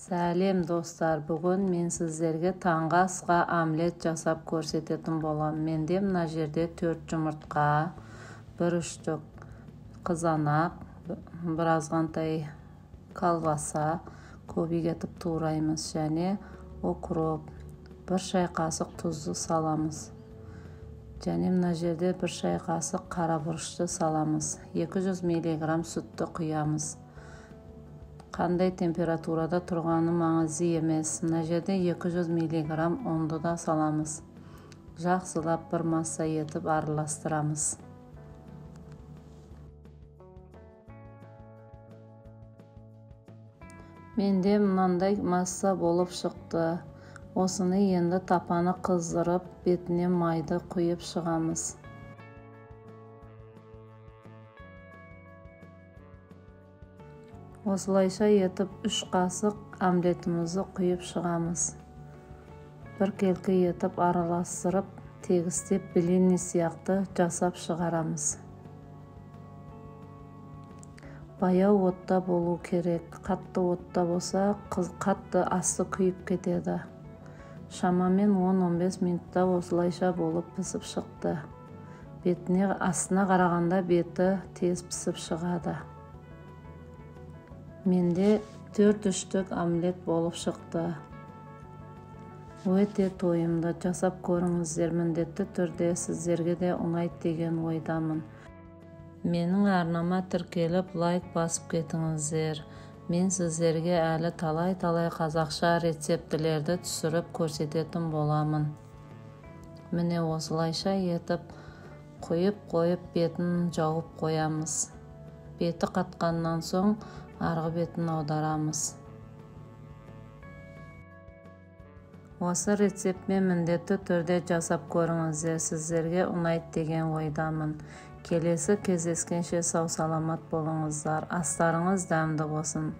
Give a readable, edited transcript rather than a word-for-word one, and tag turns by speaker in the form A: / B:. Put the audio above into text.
A: Сәлем достар, бүгін мен сіздерге таңғы асқа омлет жасап көрсететін боламын. Менде мына жерде 4 жұмыртқа, 1 үштік қызанақ, бір азғантай колбаса, көбік етіп тураймыз және укроп, 1 шай қасық тұзды саламыз. Және мына жерде 1 шай қасық қара бұрышты саламыз. 200 миллиграмм сүтті құямыз. Қандай температурада тұрғаны маңызды емес. Мына жерде 200 миллиграмм ұнды да саламыз. Жақсылап бір масса етіп араластырамыз. Менде мынандай масса болып шықты. Осыны енді тапаны қыздырып, бетіне майды құйып шығамыз. Осылайша етіп 3 қасық омлетімізді құйып шығамыз. Біркелкі етіп араластырып, тегістеп блины сияқты жасап шығарамыз. Баяу отта болу керек. Қатты отта болса, қатты асты күйіп кетеді. Шамамен 10-15 минутта осылайша болып пісіп шықты. Бетіне астына қарағанда беті тез пісіп шығады. Менде 4 үштік омлет болып шықты. Өте тойымды, жасап көріңіздер, міндетті түрде сіздерге де ұнайды деген ойдамын. Менің арнама тіркеліп, лайк басып кетіңіздер. Мен сіздерге әлі талай-талай қазақша рецептілерді түсіріп көрсететін боламын. Міне осылайша етіп құйып қойып бетін жауып қоямыз. Беті қатқаннан соң арғы бетін аударамыз. Осы рецептмен міндетті түрде жасап көріңіздер, сіздерге ұнайды деген ойдамын. Келесі кездескенше сау-саламат болыңыздар. Астарыңыз дәмді болсын.